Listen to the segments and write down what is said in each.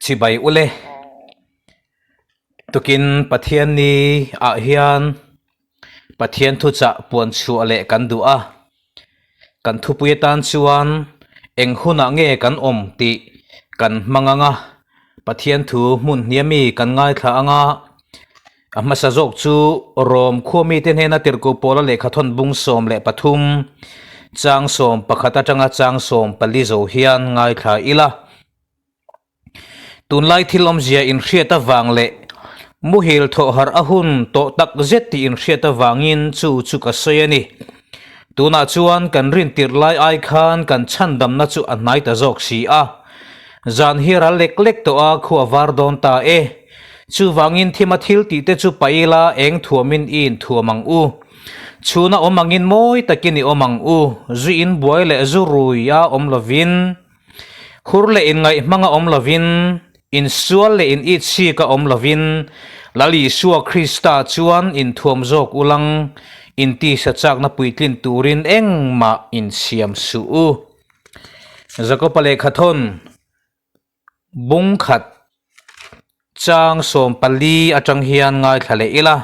Chibai ule. Tukin Pathianni ah hian Pathian thuchah puan chhuah leh kan duh a. Kan thupui atan chuan eng hunah nge kan awm tih kan hmang ang a, Pathian thu hmun hniam mi kan ngaithla ang a. A hmasa zawk chu Rom khua mite hnena tirhkoh pawla lehkha thawn bung 13 chang 11 atanga chang 14 zo hian ngaithla ila. Tunlai thil awmzia inhriat avang leh muhil thawh harh a hun tawh tak zet tih inhriat avangin chu chu ka sawi a ni. Tunah chuan kan rintirh lai ai khan kan chhandamna chu a hnai ta zawk si a. Zan hi ral lek lek tawh a khu a var dawn ta e. Chuvangin thima thil tih te chu paih ila eng thuamin i inthuam ang u. Chhuna awm angin mawi takin i awm ang u. Zu inbuai leh zu rui a awm lovin. Hur leh inngaih hmanga awm lovin, insual leh in itchik a awm lovin, Lal Isua Krista chuan inthuam zawk ulang, intisa chakna puitlin turin engmah insiam suh u. Jakoba lehkhathawn bung khat Chang 14 atang hian ngaithla leh ila.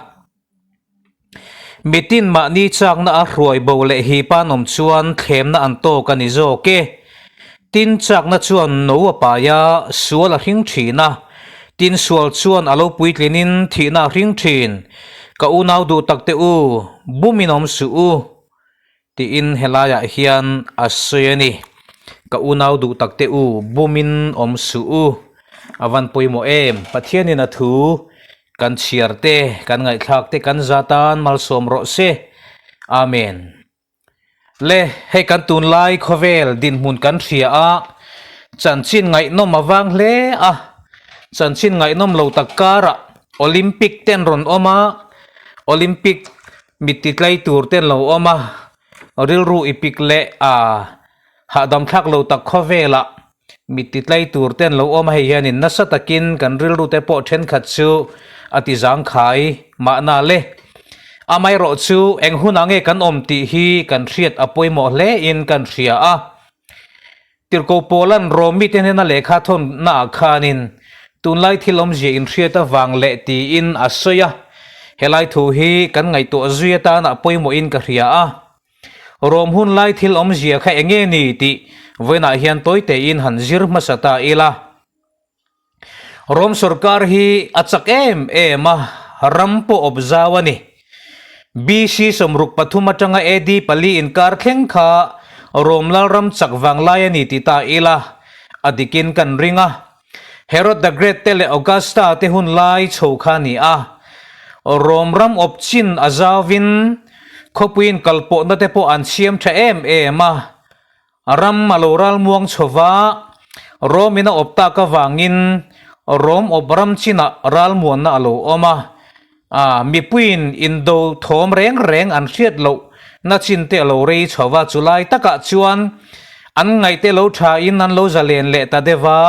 Mitin mahni chakna a hruai bo leh hi panawm chuan thlemna an tawk a ni zawk e. Tin chakna chuan no a pai a, sual a hring thin a. Tin sual chuan a lo puitlinin thihna a hring thin. Ka unau duh tak te u, bumin awm suh u. Tiin helaiah hian a sawi a ni. Ka unau duh tak te u, bumin awm suh u. A van pawimawh em? Pathianin a thu kan chhiar te, kan ngaihthlak te kan za tan malsawm rawh se. Amen. Le, hei kan tunlai khawvel dinhmun kan hria a, chanchin ngaihnawm a vang hle a. Chanchin ngaihnawm lo tak karah Olympic ten rawn awm a, Olympic Mit ti tlai tur te an lo awm a, rilru i pik leh a hahdam thlak lo tak khawvelah mit ti tlai tur te an lo awm a, hei hianin nasa takin kan rilru te pawh thenkhat chu a ti zangkhai mahna le. Amaherawh chu eng hunah nge kan awm tih hi kan hriat a pawimawh hle in kan hria a. Tirhkoh Paula'n Rom mite hnena lehkha thawnnaah khanin tunlai thil awmzia inhriat avang leh tiin a sawi a. Helai thu hi kan ngaihtuah zui atana pawimawhin ka hria a. Rom hun lai thil awmzia kha eng nge ni tih vawiinah hian tawi tein han zir hmasa ta ila. Rom sorkar hi a chak em em a, ram pawh awp zau a ni. BC 63 atanga AD pali inkar thleng kha Rom lalram chak vang lai a ni ti ta ila, a dikin kan ring a. Herod the Great te leh Augusta te hun lai chho kha a ni a. Rom ram awp chin a zauvin khawpuiin kalpawhna te pawh an siam tha em em a. Ram a lo ral muang chho va, Rom in a awp tak avangin Rom awp ram chinah ral muanna a lo awm a. A, mipuiin indo thawm reng reng an hriat loh na chin te a lo rei chho va, chulai takah chuan an ngaihte lo thain an lo zalen leh ta deuh a.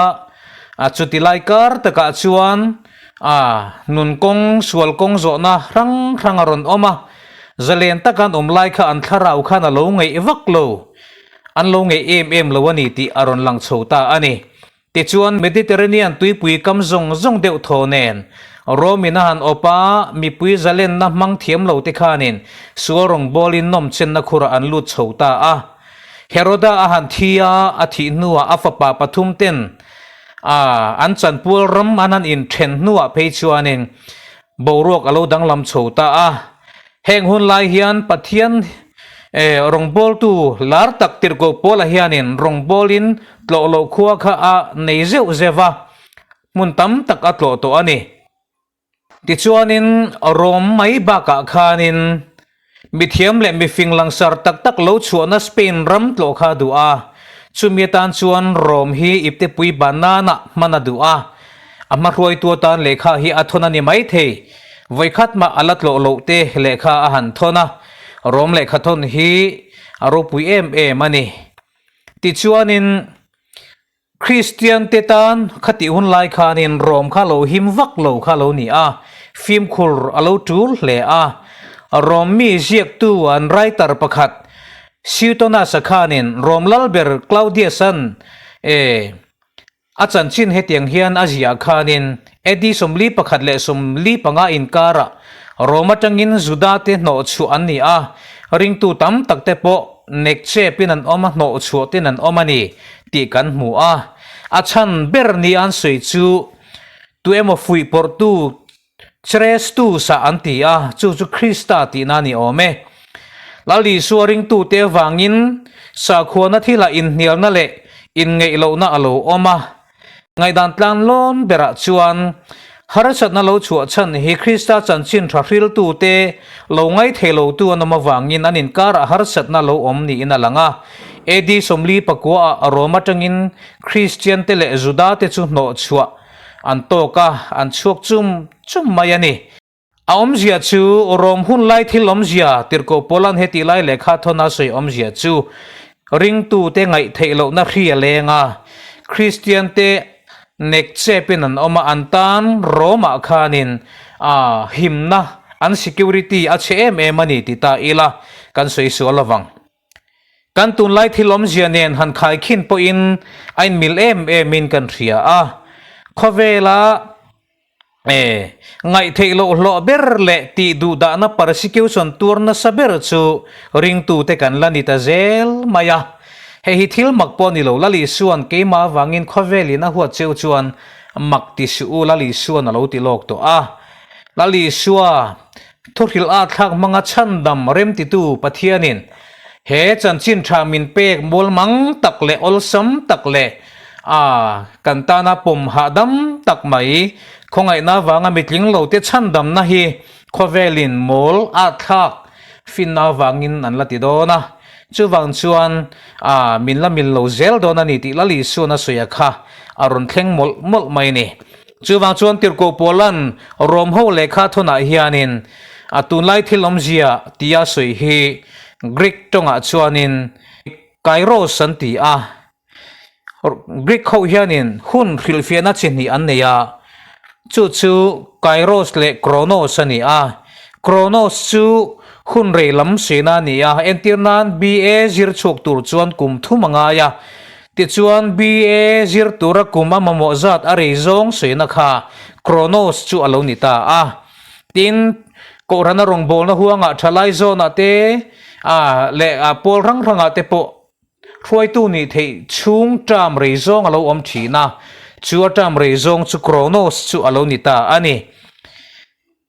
A, chuti lai kar takah chuan a, nun kawng, sual kawng zawhna hrang hrang a rawn awm a. Zalen taka an awm lai kha an thlarau khan a lo ngaih vak lo. An lo ngeih em em lo a ni tih a rawn lang chho ta a ni. Tichuan, Mediterranean tuipui kam zawng zawng deuh thaw nen, Rome in a han awp a, mipui zalenna hmang thiam lo te khanin sual rawngbawlin nawmchenna khurah an lut chho ta a. Heroda a han thi a, a thih hnuah a fapa pathum ten a an chanpual ram an han inthen hnuah phei chuanin boruak a lo danglam chho ta a. Heng hun lai hian Pathian rawngbawltu lar tak Tirhkoh Paula hianin rawngbawlin tlawh loh khua kha a nei zeuh zeuh va, hmun tam tak a tlawh tawh a ni. Tichuanin Rom mai bakah khanin mithiam leh mifing langsar tak tak lo chhuahna Spain ram tlawh kha a duh a, chumi atan chuan Rom hi iptepui banana hman a duh a, A hmahruaitu atan lehkha hi a thawn a ni maithei. Vawikhat mah a la tlawh loh te lehkha a han thawn a, Rom lehkha thawn hi a ropui em em a ni. Tichuanin, Kristian te tan khatih hun lai khanin Rom kha lo him vak lo kha lo ni a, fimkhur a lo tul hle a. Rom mi ziaktu an writer pakhat Suetonius-a khanin Rom lalber Claudius-a'n e. A chanchin hetiang hian a ziah khanin AD 41 leh 45 inkarah Rom atangin Juda-te hnawhchhuah an ni a, ringtu tam takte pawh nekchepin an awm a, hnawhchhuahten an awm a ni tih kan hmu a. A chhan ber ni an sawi chu tu emaw fuihpawrhtu Chrestus-a an ti a, chu chu Krista tihna a ni awm e. Lal Isua ringtute avangin sakhuana thilah inhnialna leh inngeihlohna a lo awm a. Ngaihdan tlan lawn berah chuan harsatna lo chhuah chhan hi Krista chanchin tha hriltute lo ngaithei lotu an awm avangin an inkarah harsatna lo awm niin a lang a. AD 49-ah Rom atangin Kristiante leh Judate chu hnawhchhuah An tawk a, an chhuak chum chum mai a ni. A awmzia chu Rom hun lai thil awmzia, Tirhkoh Paula'n heti lai lehkha thawn a sawi awmzia chu ringtute ngaih theih lohna hri a leng a, Kristiante nek chepin an awm a, an tan Romah khanin a himna, an security a chhe em em a ni ti ta ila kan sawi sual lovang. Kan tunlai thil awmzia nen han khaikhin pawhin a inmil em emin kan hria a, khawvela e ngaihtheih loh hlawh ber leh tih duhdahna persecution tuar nasa ber chu ringtute kan la ni ta zel mai a. Hei hi thil mak pawh a ni lo, Lal Isua'n keimah avangin khawvelin a huat cheu chuan mak ti suh u, Lal Isua'n a lo ti lawk tawh a. Lal Isua Thuhrilh a thlak hmanga chhandam remtitu Pathianin he chanchin tha min pek mualmang tak leh awlsam tak leh a kan tana pawm hahdam tak mai khawngaihna avanga mitling lote chhandamna hi khawvelin mawl a thlak finna avangin an la ti dawn a. Chuvang chuan a min la mil lo zel dawn a ni tih Lal Isuan a sawi a kha a rawn thleng mawlh mawlh mai a ni. Chuvang chuan Tirhkoh Paula'n Rom ho lehkha thawnah hianin a tunlai thil awmzia tia sawi hi Greek tawngah chuanin kairos an ti a. Greek ho hianin hun hrilhfiahna chi hnih an nei a, chu chu kairos leh kronos a ni a. Kronos chu hun rei lam suihna a ni a, entir nan BA zir chhuak tur chuan kum thum a ngai a. Tichuan, BA zir tura kum a mamawh zat a rei zawng suihna kha Kronos chu a lo ni ta a. Tin, Kohhrana rawngbawlna huangah thalai zawnah te leh pawl hrang hrangah te pawh hruaitu nih theih chhung term rei zawng a lo awm thin a, chu a term rei zawng chu Kronos chu a lo ni ta a ni.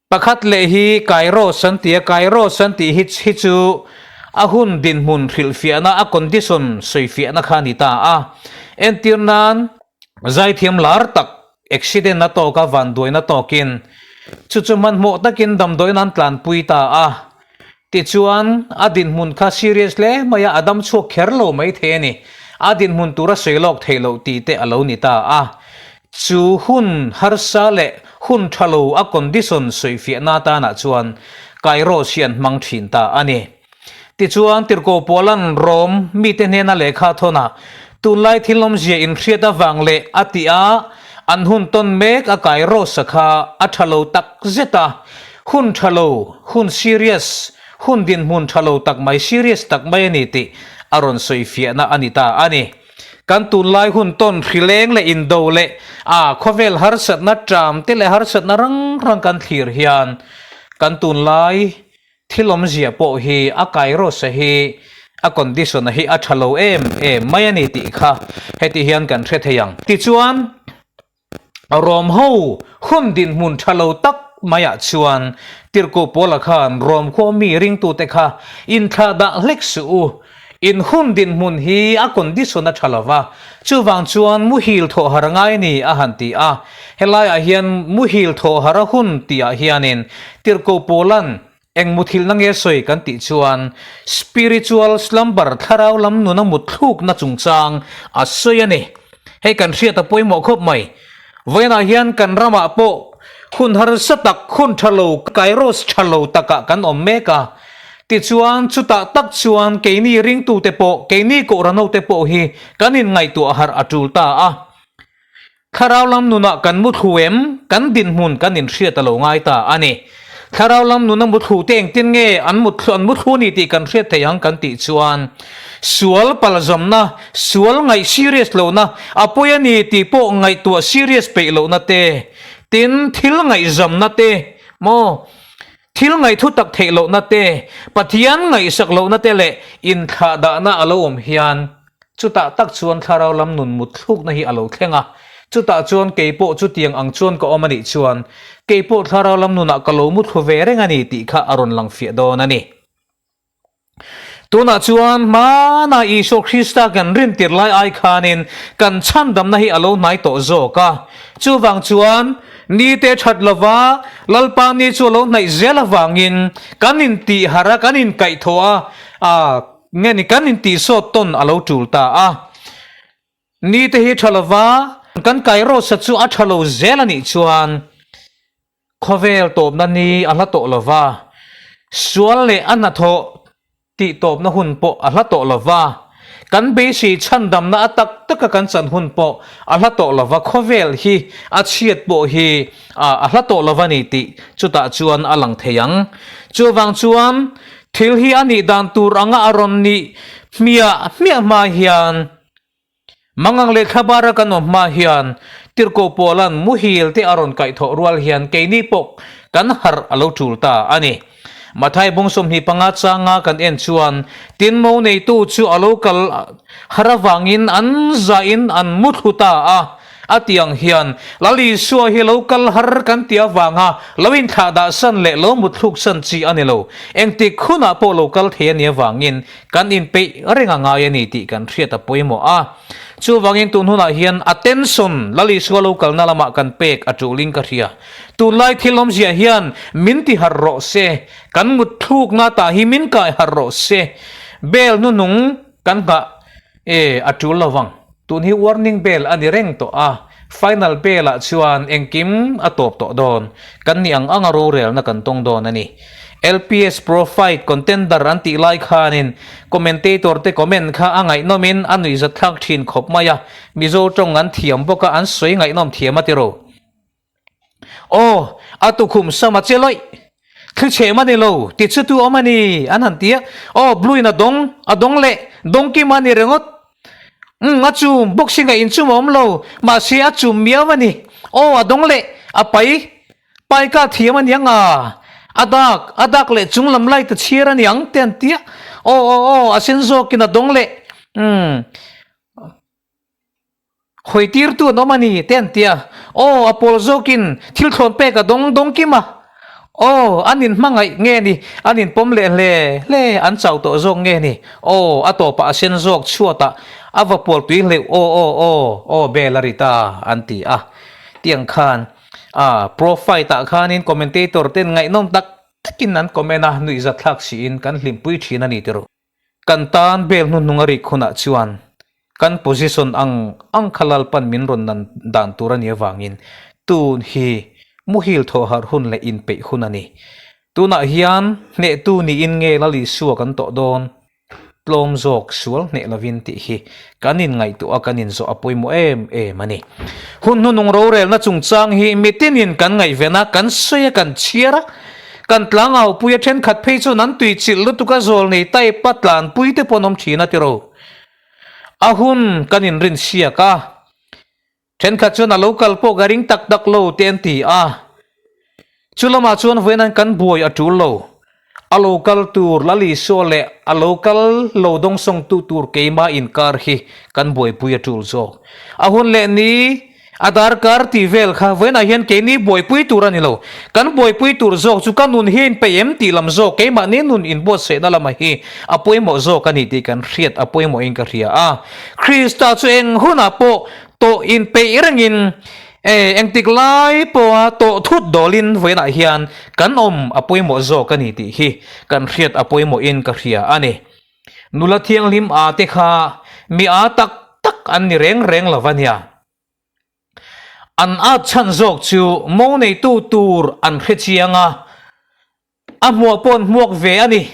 Pakhat leh hi Kairos an ti a, Kairos an tih hi hi chu a hun dinhmun hrilhfiahna, a condition sawifiahna kha a ni ta a. Entir nan, zaithiam lar tak accident a tawk a, vanduaina tawkin chu chu hmanhmawh takin damdawiin an tlanpui ta a. Tichuan, a dinhmun kha serious hle mai a, a dam chhuak kher lo mai thei a ni. A dinhmun tura sawi lawk theih loh tih te a lo ni ta a. Chu hun harsa leh hun tha lo a condition sawifiahna atanah chuan Kairos hi an hmang thin ta a ni. Tichuan, Tirhkoh Paula'n Rom mite hnena lehkha thawn a, tunlai thil awmzia inhriat avang leh a tih a, an hun tawn mek a Kairos-a kha a tha lo tak zet a, Hun tha lo, hun serious, hun dinhmun tha lo tak mai, serious tak mai a ni tih a rawn sawi fiahna a ni ta a ni. Kan tunlai hun tawn hrileng leh indo leh a khawvel harsatna ṭam te leh harsatna rang rang kan thlir hian kan tunlai thil awmzia pawh hi a kairos-a hi a condition-a hi a tha lo em em mai a ni tih kha heti hian kan hre thei ang. Tichuan. Rom ho hun dinhmun tha lo tak maiah chuan Tirhkoh Paula khan Rom khua mi ringtute kha inthlah dah hlek suh u. In hun dinhmun hi a condition a tha lo va, chuvang chuan muhil thawh har a ngai ni a han ti a. Helaiah hian muhil thawh har a hun tihah hianin Tirhkoh Paula'n Eng muthilhna nge sawi kan tih chuan spiritual slumber thlarau lam nuna mutthlukna chungchang a sawi a ni. Hei kan hriat a pawimawh khawp mai. Vawiinah hian kan ramah pawh hun harsa tak, hun tha lo, kairos tha lo takah kan awm mek a. Tichuan chutah tak chuan keini ringtute pawh, keini kohhranhote pawh hi kan inngaihtuah harh a tul ta a. Thlarau lam nunah kan mu thlu em? Kan dinhmun kan inhriat a lo ngai ta a ni. Thlarau lam nuna muthlu te engtin nge an muthlu an muthlu ni tih kan hriat theih ang kan tih chuan sual palzamna, sual ngaih serious lohna, a pawi a ni tih pawh ngaihtuah serious peih lohna te, tin thil ngaihzamna te maw thil ngaihthu tak theih lohna te, Pathian ngaihsak lohna te leh inthlahdahna a lo awm hian Chutah tak chuan thlarau lam nun mut thlukna hi a lo thleng a, chutah chuan kei pawh chutiang ang chuan ka awm a nih chuan kei pawh thlarau lam nunah ka lo mu thlu ve reng a ni tih kha a rawn lang fiah dawn a ni. Tunah chuan hmanah Isua Krista kan rintir lai ai khanin kan chhandamna hi a lo hnai tawh zawk a, chuvang chuan nite that lova Lalpa ni chu a lo hnaih zel avangin kan intihharh a, kan inkaihthawh a, a Nge ni kan intihsawt tawn a lo tul ta a, ni te hi tha lova kan kairawsa chu a tha lo zel a nih chuan khawvel tawpna ni a hla tawh lova, sual leh a hnathawh tih tawpna hun pawh a hla tawh lova, kan beisei chhandamna a tak taka kan chan hun pawh a hla tawh lova, khawvel hi a chhiat pawh hi a hla tawh lova ni tih chutah chuan a lang thei ang. Chuvang chuan Thil hi a nih dan tur anga a rawn nih hmiah hmiah hma hian Mangang leh Thlabara kan awm hma hian Tirhkoh Pawla'n muhil te a rawn kaihthawh rual hian keini pawh kan harh a lo tul ta a ni. Mathai bung 25 changa kan en chuan tin mo neitu chu a lo kal har avangin an zahin an muthlu ta a. A ti ang hian, Lal Isua hi lo kal har kan ti avanga lo inthlah dah san leh lo mutthluk san chi a ni lo. Engtik hunah pawh lo kal thei a nih avangin kan inpeih reng a ngai a ni tih kan hriat a pawimawh a. Chuvangin tun hunah hian attention Lal Isua lo kalna lamah kan pek a tulin ka hria. Tunlai thil awmzia hian min ti harh rawh se, kan mutthlukna tah hi min kai harh rawh se. Bel hnuhnung kan nghah e a tul lovang. Tun hi warning bell a ni reng tawh a, final bell ah chuan engkim a tawp tawh dawn. Kan nih ang anga rorelna kan tawng dawn a ni. LPS Pro Fight Contender an tih lai khanin commentator te comment kha a ngaihnawmin a nuihzatthlak thin khawp mai a, Mizo tawng an thiam bawk a, an sawi ngaihnawm thiam a ti ro. Aw, a tukhum sam a che lawih. Thli chhem a ni lo, ti chu tu awm a ni, an han ti a. Aw, Blue in a dawng, a dawng leh, dawng kim a ni ringawt. Umm, a chum, boxing a inchum a awm lo, mahse a chum miau a ni. Aw, a dawng leh, a pai, pai ka thiam a ni ang a, a dak, a dak leh chung lam light a chhiar a ni ang te an ti a. Aw, aw, aw, a sen zawkin a dawng leh, umm. Hawi tirtu an awm a ni te an ti a. Aw, a pawl zawkin thil thlawn pek a dawng dawng kim a. Aw, an inhmangaih nge ni, an inpawm leh hle hle, an chau tawh zawk nge ni. Aw, a tawpah a sen zawk chhuatah a va pual tui hleuh aw aw aw aw bel a ri ta an ti a. Tiang khan a profile tah khanin commentator ten ngaihnawm tak takin an comment a, nuihzatthlak siin kan hlimpui thin a ni tiro. Kan tan bel hnuhnung a rik hunah chuan kan position ang ang kha Lalpan min rawn nan dan tur a nih avangin tun hi muhil thawh harh hun leh inpeih hun a ni. Tunah hian hnehtu niin nge Lal Isua kan tawh dawn? Tlawm zawk sual hneh lovin tih hi kan inngaihtuah a kan inzawh a pawimawh em em a ni. Hun hnuhnung rorelna chungchang hi mitinin kan ngaihven a, kan sawi a, kan chhiar a, Kan tlangau pui a thenkhat phei chuan an tui chilh lutuk a zawl nei type a tlanpui te pawh an awm thin a tiro. A hun kan inrin siak a, thenkhat chuan a lo kal pawh ka ring tak tak lo te an ti a. Chu lamah chuan vawiin an kan buai a tul lo. A lo kal tur Lal Isua leh a lo kal lo dawngsawngtu tur keimah inkar hi kan buaipui a tul zawk. A hun leh ni A darkar tih vel kha vawiinah hian keini buaipui tur a ni lo. Kan buaipui tur zawk chu ka nun hi a inpeih em tih lam zawk, keimahni nun inbuatsaihna lamah hi a pawimawh zawk a ni tih kan hriat a pawimawhin ka hria a. Krista chu eng hunah pawh tawh inpeih rengin, engtik lai pawha tawh thut dawlin vawiinah hian kan awm a pawimawh zawk a ni tih hi kan hriat a pawimawhin ka hria a ni. Nula thianghlim a te kha mi a tak tak an ni reng reng lo va nia. An at chhan zawk chu mo neitu tur an hre chiang a, a hmuah pawh an hmuak ve a ni.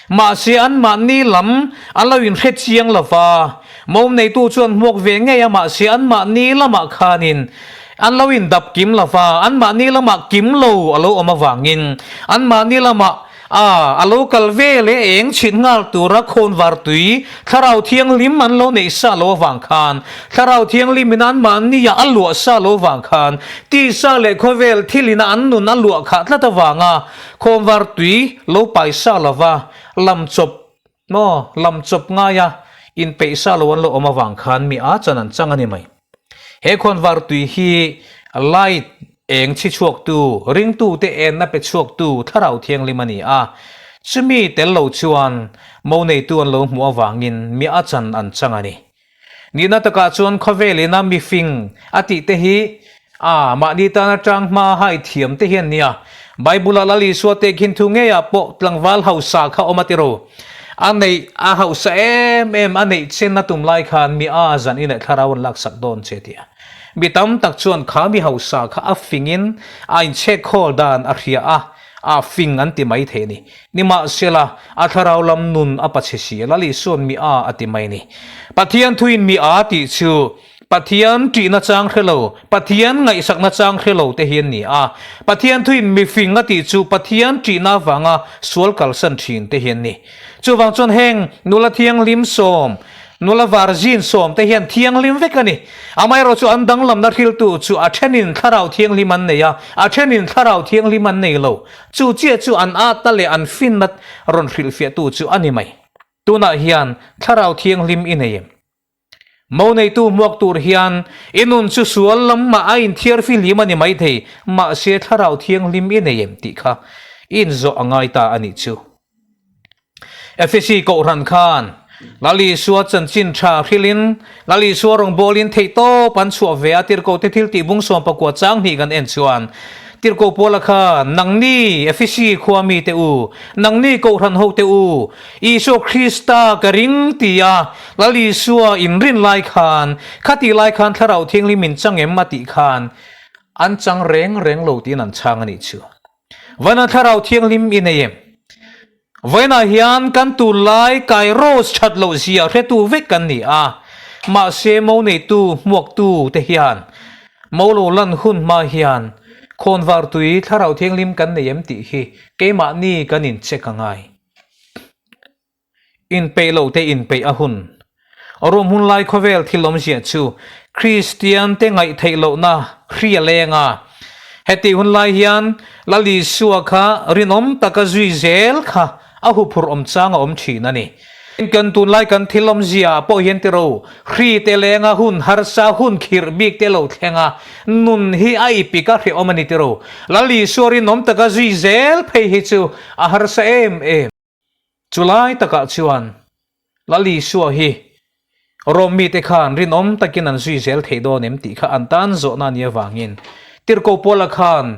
Mahse anmahni lam an lo inhre chiang lo va, mo neitu chu an hmuak ve ngei a, mahse anmahni lamah khanin. An lo indap kim lo va, anmahni lamah kim lo a lo awm avangin anmahni lamah a a lo kal ve leh eng chhit nghal tura khawnvar tui Thlarau Thianghlim an lo neih sa lo avang khan, Thlarau Thianghlimin anmahnia a luah sa lo avang khan, tisa leh khawvel thilina an nun a luah khah tlat avanga khawnvar tui lo pai sa lova lam chawp maw lam chawp ngaia inpeih sa lo an lo awm avang khan mi a chan an chang a ni mai. He khawnvar tui hi light eng chhi chhuaktu, ringtute enna pe chhuaktu Thlarau Thianghlim a ni a. Chumi tel lo chuan mo neitu an lo hmuh avangin mi a chan an chang a ni. Nihna takah chuan khawvel ina mifing a tih te hi a mahni tana tang hma hai thiam te hian nia. Bible-ah Lal Isua tehkhin thu ngeiah pawh tlangval hausa kha awm a ti ro. A neih a hausa em em a neih chen a tum lai khan mi a zan in leh thlarau an laksak dawn che tia. Mi tam tak chuan kha mi hausa kha a fingin a inchhek khawl dan a hria a, a fing an ti mai thei a ni. Nimahsela, a thlarau lam nun a pachhe si a, Lal Isua'n mi a a ti mai a ni. Pathian thuin mi a tih chu Pathian ṭihna chang hre lo, Pathian ngaihsakna chang hre lo te hi an ni a. Pathian thuin mifing a tih chu Pathian ṭihna avanga sual kalsan ṭhin te hi an ni. Chuvang chuan heng nula thianghlim sawm, nula varzin sawm te hian thianghlim vek a ni. Amaherawh chu an danglamna hriltu chu a ṭhenin thlarau thianghlim an nei a, a ṭhenin thlarau thianghlim an nei lo. Chu chiah chu an atna leh an finna rawn hrilhfiahtu chu a ni mai. Tunah hian thlarau thianghlim i nei em? Mo neitu hmuak tur hian i nun chu sual lam mah a inthiar fihlim a ni maithei, mahse thlarau thianghlim i nei em tih kha i inzawh a ngai ta a nih chu. Efesi Kohhran khan Lal Isua chanchin tha hrilhin Lal Isua rawngbawlin theihtawp an chhuah ve a, Tirhkohte thil tih bung 14 chang hnih kan en chuan Tirhkoh Paula khan, Nangni Efesi khua mite u, nangni Kohhran hote u, Isua Krista ka ring ti a, Lal Isua inrin lai khan, khatih lai khan Thlarau Thianghlim min chang em a tih khan an chang reng reng lo tiin an chhang a nih chu. Vawiinah Thlarau Thianghlim i nei em? Vawiinah hian kan tunlai Kairos that loh zia hretu vek kan ni a, mahse mo neitu hmuaktu te hian mo lo lan hun hma hian khawnvar tui Thlarau Thianghlim kan nei em tih hi keimahni kan incheck a ngai. Inpeih loh te inpeih a hun. Rom hun lai khawvel thil awmzia chu Kristian te ngaih theih lohna hri a leng a. Hetih hun lai hian Lal Isua kha rinawm taka zui zel kha a huphurh awm chang a awm thin a ni. Kan tunlai kan thil awmzia ah pawh hian tiro hri te leng a hun harsa hun khirh bik te lo thleng a, nun hi a ipik a hrehawm a ni tiro. Lal Isua rinawm taka zui zel phei hi chu a harsa em em. Chulai takah chuan Lal Isua hi Rom mite khan rinawm takin an zui zel thei dawn em tih kha an tan zawhna a nih avangin Tirhkoh Paula khan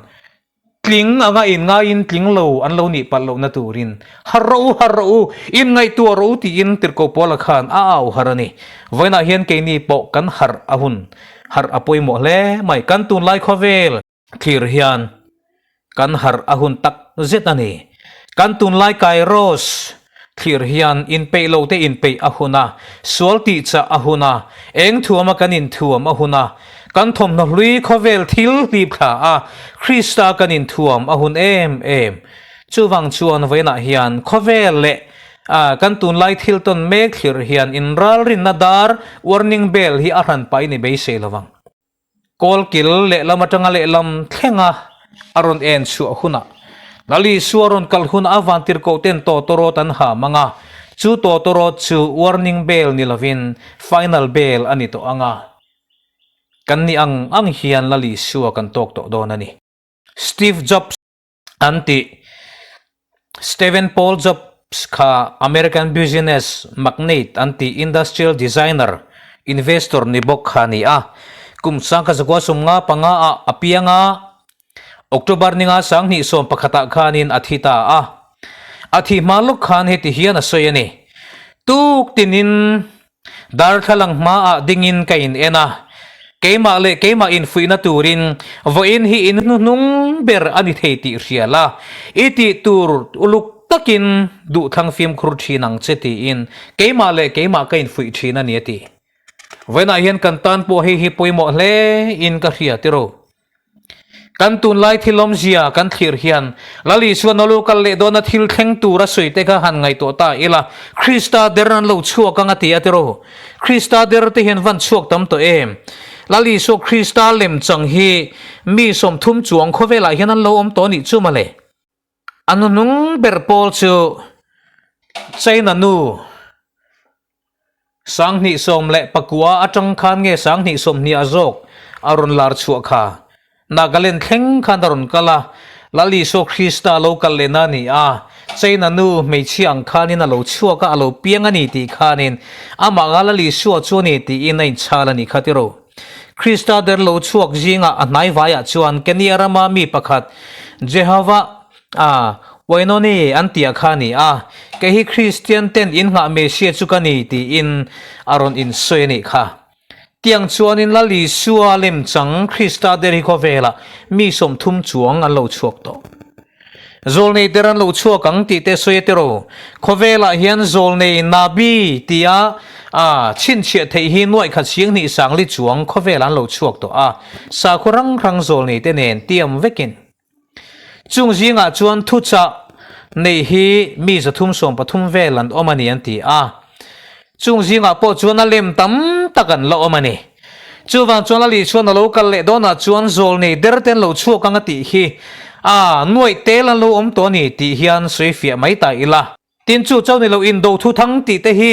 tling anga inngaiin tling lo an lo nih palh lohna turin Harh rawh u, harh rawh u, inngaihtuah rawh u tiin Tirhkoh Paula khan a au harh a ni. Vawiinah hian keini pawh kan harh a hun, harh a pawimawh hle mai. Kan tunlai khawvel. Thlir hian kan harh a hun tak zet a ni. Kan tunlai Kairos thlir hian inpeih lo te inpeih a hun a, sual tih chah a hun a, eng thuama kan inthuam a hun a, kan thawmhnaw hlui khawvel thil hlip thla a, Krista kan inthuam a hun em em. Chuvang chuan vawiinah hian khawvel leh kan tunlai thil tawn mek thlir hian inralrinna dar, warning bell, hi a hran pahin i beisei lovang. Kawlkil lehlam atanga lehlam thlenga a rawn en chhuah hunah Lal Isua rawn kal hunah a vantirhkoh ten tawtawrawt an ha mang a, chu tawtawrawt chu warning bell ni lovin final bell a ni tawh ang a, kan nih ang ang hian Lal Isua kan tawk tawh dawn a ni. Steve Jobs. An tih. Stephen Paul Jobs kha American business magnate an tih industrial designer, investor ni bawk kha a ni a. Kum 1955 ah a piang a, October ninga 2011 ah khanin a thi ta a. A thih hma lawk khan heti hian a sawi a ni, Tuk tinin Darthlalang hmaah dingin ka in en a, keimah leh keimah infuihna turin vawiin hi in hnuhnung ber a ni thei tih hria la, i tih tur uluk takin duhthlang fimkhur thin ang che tiin keimah leh keimah ka infuih thin a ni a ti. Vawiinah hian kan tan pawh hei hi pawimawh hle in ka hria tiraw. Kan tunlai thil awmzia kan thlir hian Lal Isua nawlu kal leh dawna thil thleng tur a sawi te kha han ngaihtuah ta ila, Krista der an lo chhuak ang a ti a tiraw. Krista der te hian van chhuak tam tawh em? Lal Isua Krista lemchang hi mi 30 chuang khawvelah hian an lo awm tawh nih chu mawle. A nuhnung ber pawl chu China nu 2019 atang khan nge 2020 ah zawk a rawn lar chhuah kha. Nagaland thleng khan a rawn kal a, Lal Isua Krista a lo kal lehna a ni a, China nu hmeichhia ang khanin a lo chhuak a, a lo piang a ni tih khanin amah nga Lal Isua chu a ni tiin a inchhal a ni kha tiraw. Krista der lo chhuak zingah a hnai vaiah chuan Kenya rama mi pakhat Jehovah a Wainoni an tih kha a ni a, kei hi Kristian ten in nghah Messiah chu ka ni tiin a rawn insawi a nih kha. Tiang chuanin Lal Isua lemchang Krista der hi khawvelah mi 30 chuang an lo chhuak tawh. Zawlnei der an lo chhuak ang tih te sawi a tiraw. Khawvelah hian zawlnei Nabi tia a chhinchhiah theih hi nuaih khat siang hnih sang li chuang khawvelah an lo chhuak tawh a, sakhaw rang hrang zawlnei te nen tiam vekin. Chung zingah chuan thuchah nei hi mi 313 vel an awm a ni an ti a. Chung zingah pawh chuan a lem tam tak an la awm a ni. Chuvang chuan a lih chuan a lo kal leh dawnah chuan zawl nei der te an lo chhuak ang a tih hi a nuaih tel an lo awm tawh a ni tih hian sawi fiah mai ta ila. Tin chu chau ni lo indo thu thang tih te hi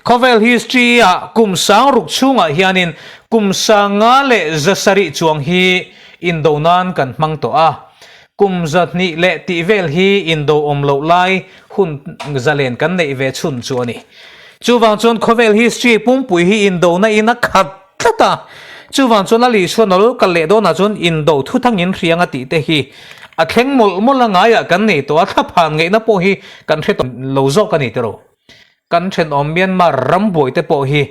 khawvel history ah kum 6000 chhungah hianin kum 570 chuang hi indo nan kan hmang tawh a. Kum 200 leh tih vel hi indo awm loh lai hun zalen kan neih ve chhun chu a ni. Chuvang chuan khawvel history pumpui hi indo na in a khat tlat a. Chuvang chuan a lih chuan a lo kal leh dawnah chuan indo thu thangin hriang a tih te hi a thleng mawlh mawlh a ngaiah kan nei tawh a, thlaphan ngaihna pawh hi kan hre tawh lo zawk a ni tiraw. Kan thenawm Myanmar rambuai te pawh hi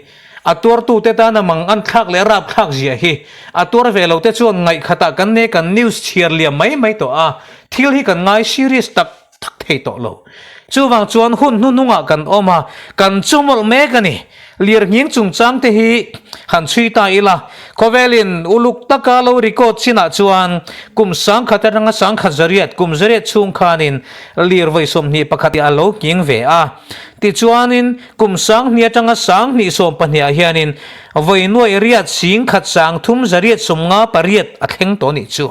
a tuartute tana mang an thlak leh rap thlak zia hi a tuar ve lo te chuan ngaihkhatah kan ne kan news chhiar liam mai mai tawh a, thil hi kan ngai serious tak tak thei tawh lo. Chuvang chuan hun hnuhnungah kan awm a, kan chumawlh mek a ni. Lirnghing chungchang te hi han chhui ta ila, khawvelin uluk taka lo record chinah chuan kum 1000 atanga 1100, kum 800 chhung khanin lir vawi 21 a lo nghing ve a. Tichuanin kum 2000 atanga 2020 ah hianin vawi nuaih riat 10,000 358 a thleng tawh nih chu.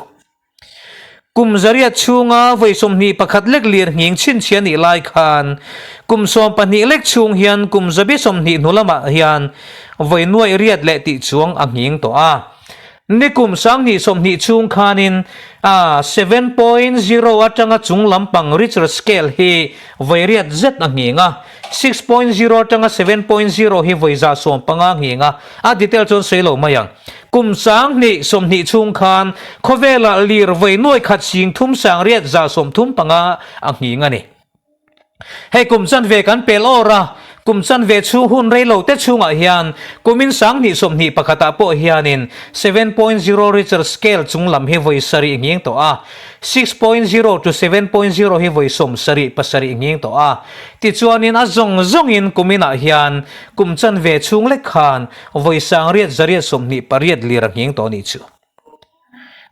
Kum 800 chhunga vawi 21 lek lir nghing chhinchhiah nih lai khan kum 12 lek chhung hian kum 120 hnu lamah hian vawi nuaih riat leh tih chuang a nghing tawh a. Ni kum 2020 chhung khanin a 7.0 atanga chung lampang Richter scale hi vawi riat zet a nghing a, 6.0 atanga 7.0 hi vawi 150 nghing a, a detail chuan sawi lo mai ang. Kum 2020 chhung khan khawvelah lir vawi nuai khat 30 sangriat 135 a nghing a ni. Hei kum chanve kan pel awr a, kum chanve chhung hun rei lo te chhungah hian kumin 2021 ah pawh hianin 7.0 Richter scale chung lam hi vawi 7 nghing tawh a, 6.0 to 7.0 hi vawi 77 nghing tawh a. Tichuanin a zawng zawngin kuminah hian kum chanve chhung lek khan vawi sangriat zariat 28 lir a nghing tawh a nih chu.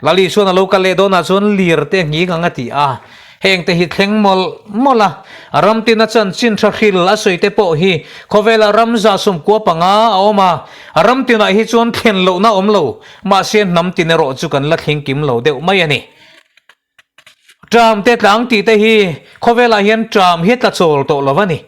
Lali chuan a lo kal leh dawnah chuan lir te a nghing ang a ti a, heng te hi thleng mawlh mawlh a, ram tina chanchin tha hril a sawi te pawh hi khawvelah ram 95 a awm a, ram tinah hi chuan thlen lohna a awm lo, mahse hnam tin erawh chu kan la thleng kim lo deuh mai a ni. Ṭam te tlang tih te hi khawvelah hian ṭam hi tla chawl tawh lo a ni.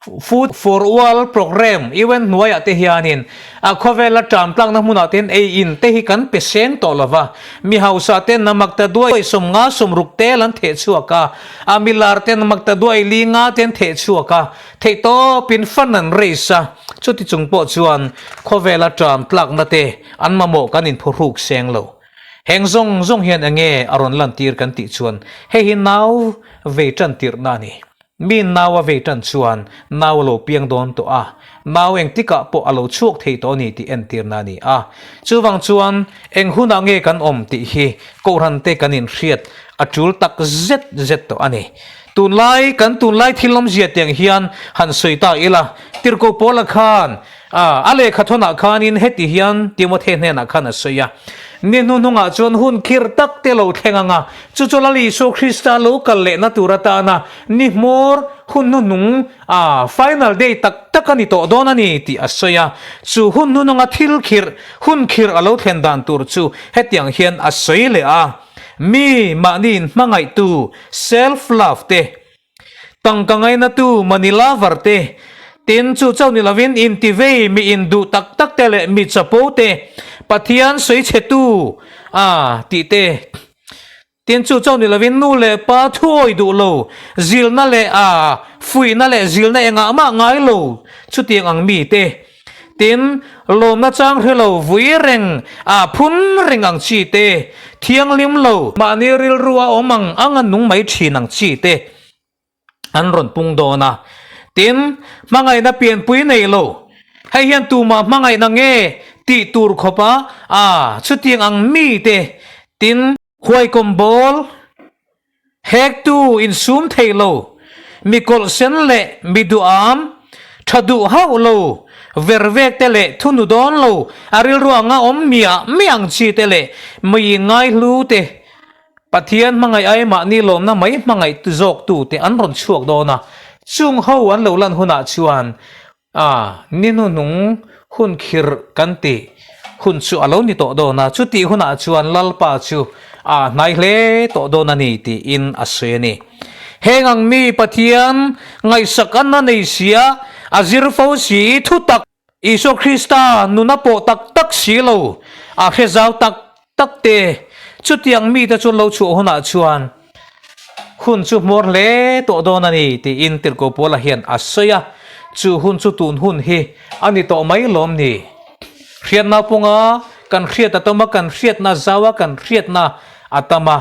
Food for All Programme UN hnuaiah te hianin a khawvela ṭam tlakna hmunah te hian ei in te hi kan pe seng tawh lo va. Mi hausa ten a makta duai 50 60 tel an theh chhuak a, a milar ten a makta duai li nga te an theh chhuak a, theihtawpin fund an raise a, chuti chung pawh chuan khawvela ṭam tlakna te an mamawh kan inphuhruk seng lo. Heng zawng zawng hian enge a rawn lantir kan tih chuan hei hi nau vei tan tirhna a ni. Mi nau a vei tan chuan nau a lo piang dawn tawh a, nau engtikah pawh a lo chhuak thei tawh a ni tih entirna a ni a. Chuvang chuan eng hunah nge kan awm tih hi Kohhran te kan inhriat a tul tak zet zet tawh a ni. Tunlai kan tunlai thil awmzia tiang hian han sawi ta ila, Tirhkoh Paula khan. A, a lehkha thawnah khanin heti hian Timothy hnenah khan a sawi a, Ni hnuhnungah chuan hun khirh tak te lo thleng ang a, chu chu Lal Isua Krista lo kal lehna tur atana ni hmawr hun hnuhnung, a, final day tak tak a ni tawh dawn a ni tih a sawi a. Chu hun hnuhnunga thil khirh, hun khirh a lo thlen dan tur chu hetiang hian a sawi leh a, Mi mahniin hmangaihtu, self love, te, Tangka ngainatu Money lover te, tin chu chauh ni lovin intivei mi induh tak tak te leh mi chapo te, Pathian sawi chhetu a tih te, tin chu chauh ni lovin nu leh pa thuawi duh lo, zilna leh a fuihna leh zilna engah mah ngai lo chutiang ang mi te, tin lawmna chang hre lo vui reng a phun reng ang chi te, thianghlim lo, mahni rilru a awm ang ang a nung mai thin ang chi te an rawn pung dawn a. Tin, hmangaihna pianpui nei lo, hei hian tumah hmangaihna nge tih tur khawpa a chutiang ang mi te, tin, huaikawm bawl, hektu insum thei lo, mi kawlh sen leh mi duham, tha duh hauh lo, vervek te leh thunu dawn lo, a rilru anga awm miah miah ang chi te leh mi ngaihlu te, Pathian hmangaih ai mahni lawmna mai hmangaih zawk tu te an rawn chhuak dawn a, chung ho an lo lan hunah chuan a ni hnuhnung hun khirh kan tih hun chu a lo ni tawh dawn a, chutih hunah chuan Lalpa chu a hnai hle tawh dawn a ni tiin a sawi a ni. Heng ang mi Pathian ngaihsak an a nei sia, a zir fo si thutak Isua Krista nuna pawh tak tak si lo, a hre zau tak tak te, chutiang mite chu lo chhuah hunah chuan hun chu hmawr hle tawh dawn a ni tiin Tirhkoh Paula hian a sawi a, chu hun chu tun hun hi a ni tawh mai lawm ni? Hriatna punga kan hriat a tam a, kan hriatna zau a, kan hriatna a tam a,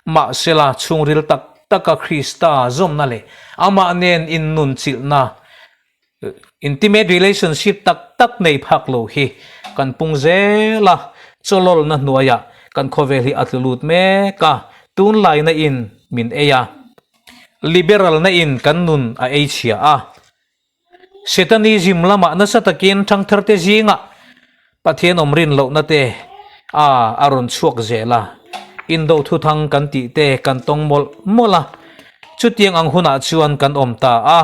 mahsela chhungril tak taka Krista zawmna leh amah nen innunchilhna Intimate relationship tak tak nei phak lo hi kan pung zel a, chawlawlna hnuaiah kan khawvel hi a tlu lut mek a, tunlaina in min ei a, liberalna in kan nun a ei chhia a, Satanism lamah nasa takin thangtharte zingah Pathian awm rin lohna te a a rawn chhuak zel a, indo thuthang kan tih te kan tawng mawlh mawlh a, chutiang ang hunah chuan kan awm ta a,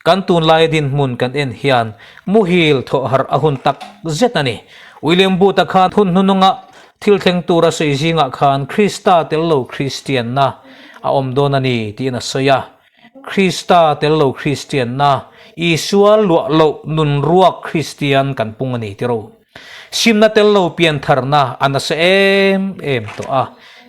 kan tunlai dinhmun kan en hian muhil thawh harh a hun tak zet a ni. William Booth-a khan hun hnununga thil thleng tura sawi zingah khan Krista tel lo Kristianna a awm dawn a ni tiin a sawi a, Krista tel lo Kristianna, Isua luah loh nun ruak Kristian kan pung a ni tiro. Simna tel lo piantharna a nasa em em tawh a,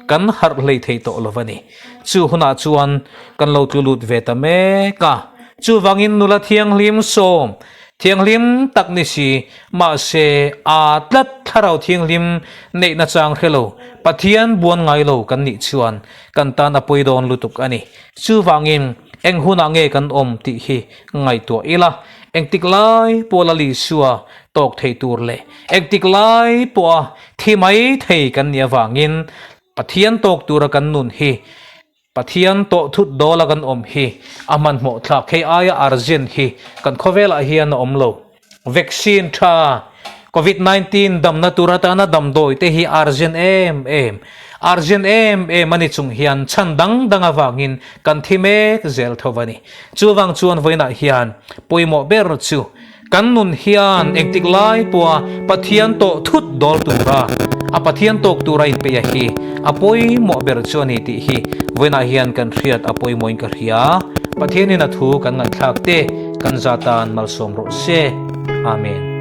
kan harh hlei thei tawh lo va ni. Chu hunah chuan kan lo tlu lut ve ta mek a. Chuvangin nula thianghlim sawm thianghlim tak ni si, mahse aa tlat thlarau thianghlim neihna chang hre lo, Pathian buan ngai lo kan nih chuan kan tan a pawi dawn lutuk a ni. Chuvangin, eng hunah nge kan awm tih hi ngaihtuah ila, engtik lai pawh Lal Isua tawk thei tur leh engtik lai pawha thi mai thei kan nih avangin Pathian tawk tura kan nun hi, Pathian tawh thut dawla kan awm hi a hmanhmawh thlak. Hei aia urgent hi kan khawvelah hian a awm lo. Vaccine tha, Covid 19 damna tur atana damdawi te hi urgent em em, urgent em em a ni chung hian chhan dang dang avangin kan thi mek zel tho a ni. Chuvang chuan vawiinah hian pawimawh ber chu kan nun hian engtik lai pawha Pathian tawh thut dawl tura a Pathian tawk tura inpeih a hi a pawimawh ber chu a ni tih hi vawiinah hian kan hriat a pawimawhin ka hria. Pathianin a thu kan ngaihthlak te kan zatan malsawm rawh se. Amen.